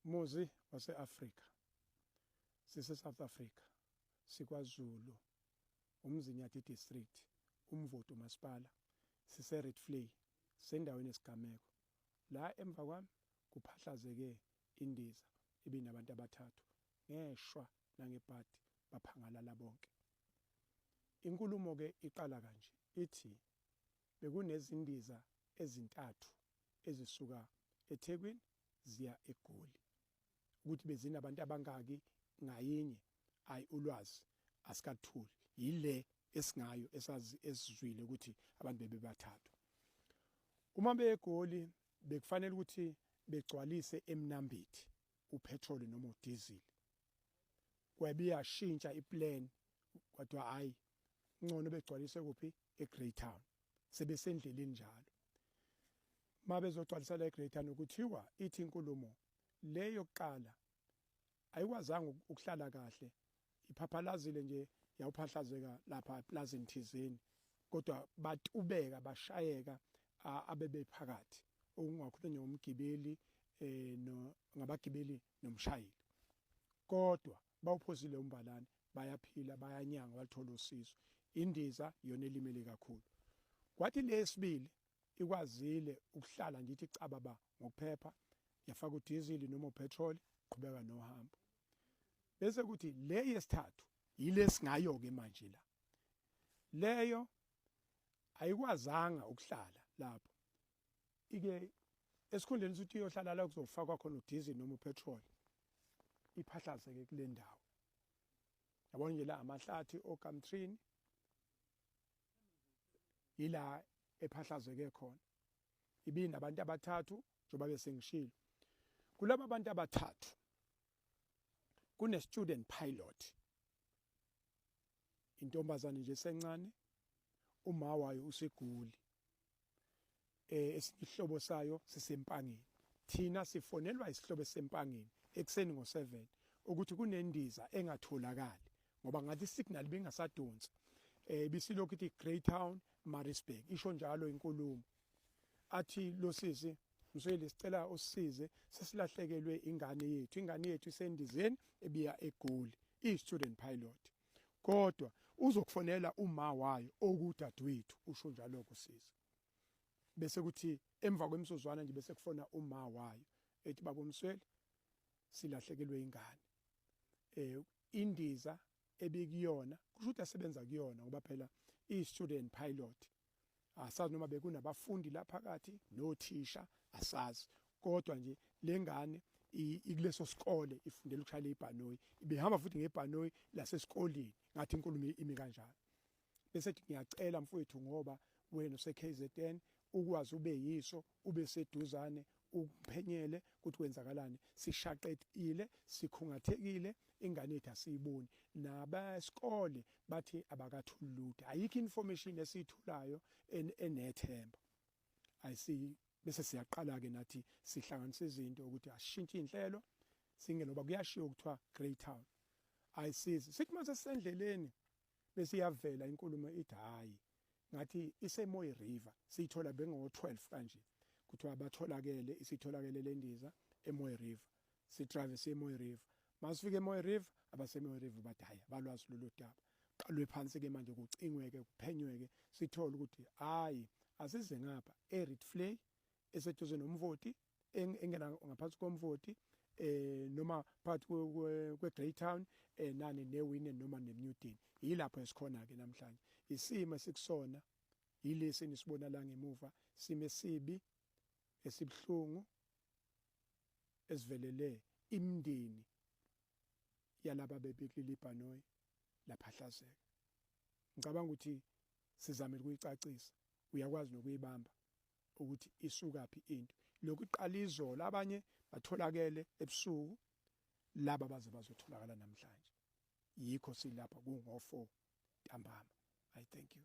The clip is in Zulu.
Muzi wase-Afrika, sise-South Africa, sikwaZulu, uMzinyathi District, uMvoti umasipala, sise-Rietvlei, sendaweni yesigameko. La emva kwami kuphahlazeke indiza ibinabantu abathathu, ngeshwa nangebhadi baphangalala bonke. Inkulumo ke iqala kanje, ithi bekunezindiza ezintathu ezisuka eThekwini ziya eGoli. Ukuthi bezinabantu abangaki ngayinye, ayi ulwazi asikathuli. Yile esingayo esazi esizwile ukuthi abantu bebebathathu. Uma beyeGoli bekufanele ukuthi begcwalise eMnambithi upetrol noma udiesel. Kwabe yashintsha iplan kodwa hayi ngcono begcwalise kuphi eGreytown. Sebesendleleni njalo. Mabezogcwalisa la eGreytown kuthiwa ithi inkulumo le yokuqala ayikwazanga ukuhlala kahle, iphaphalazile nje yawuphahlazeka lapha eplazini thizeni, kodwa batubeka bashayeka abebephakathi, okungakhulunywa ngomgibeli no ngabagibeli nomshayeli, kodwa bawuphosile umbalane, bayaphila, bayanyanga, bathola usizo. Indiza yona elimele kakhulu. Kwathi lesibili ikwazile ukuhlala nje ithi cababa ngokuphepha, yafaka udizili noma upetrol, qhubeka nohambo. Bese kuthi le yesithathu yilesingayo ke manje la, leyo ayikwazanga ukuhlala lapho, ike esikhundleni sokuthi iyohlala la kuzofakwa khona udiesel noma upetrol, iphahlazeke kule ndawo. Yabona nje la amahlathi oGumtree yila ephahlazeke khona. Ibinabantu abathathu njengoba besengishilo. Kulaba bantu abathathu kune student pilot, intombazane nje esencane, uma wayo useGoli, esinye isihlobo sayo sisempangeni. Thina sifonelwa isihlobo esempangeni ekseni ngo7 ukuthi kunendiza engatholakali, ngoba ngathi isignal ibingasadonsi, ibisilokhu ithi Greytown Maritzburg, isho njalo inkulumo. Athi lo sisi Msweli, sicela usisize, sesilahlekelwe ingane yethu, ingane yethu isendizeni ebiya eGoli, i student pilot, kodwa uzokufonela uma wayo okudadewethu, usho njalo kusisi. Bese kuthi emva kwemsuzwana nje bese kufona uma wayo ethi, baba uMsweli, silahlekelwe ingane, indiza ebikuyona, kusho ukuthi asebenza kuyona, ngoba phela i student pilot, asazi noma bekunabafundi la phakathi nothisha, asazi, kodwa nje lengane ikuleso sikole ifundela ukushayela ibhanoyi, ibihamba futhi ngebhanoyi lasesikoleni, ngathi inkulumo imi kanjalo. Bese ethi, ngiyacela mfowethu, ngoba wena use KZN, ukwazi ube yiso ube seduzane, ukuphenyele ukuthi kwenzakalani, sishaqekile, sikhungathekile, ingane yethu asiyiboni, nabesikole bathi abakathuli lutho, ayikho information esiyitholayo enethemba ayisi. Bese siyaqala ke nathi sihlanganisa izinto ukuthi asishintshe inhlelo singe, ngoba kuyashiwo kuthiwa Greytown ayisizi. Sithi mase sisendleleni bese iyavela inkulumo ithi hayi, ngathi iseMooi River, siyithola bengo 12 kanje, kuthiwa batholakele, isitholakele lendiza eMooi River. Sidrive siye eMooi River, masifika eMooi River, abaseMooi River bathi hayi, balwazi lolu daba. Qalwe phansi ke manje, kucingweke, kuphenyweke, sithole ukuthi hayi, asize ngapha eRietvlei eseduze noMvoti, engena ngaphansi koMvoti, noma phakathi kwe Greytown nani neWeenen noma neMuden, yilapho esikhona ke namhlanje. Isimo esikusona yilesi nisibona la ngemuva, simo esibi esibhlungu esivelele imindeni yalaba bebekuleli ibhanoyi laphahlazeka. Ngicabanga ukuthi sizamile ukuyicacisa, uyakwazi nokuyibamba ukuthi isukaphi into. Lokhu iqala izolo, abanye batholakele ebusuku, laba baze bazotholakala namhlanje, yikho silapha kungo 4 ntambama. I thank you.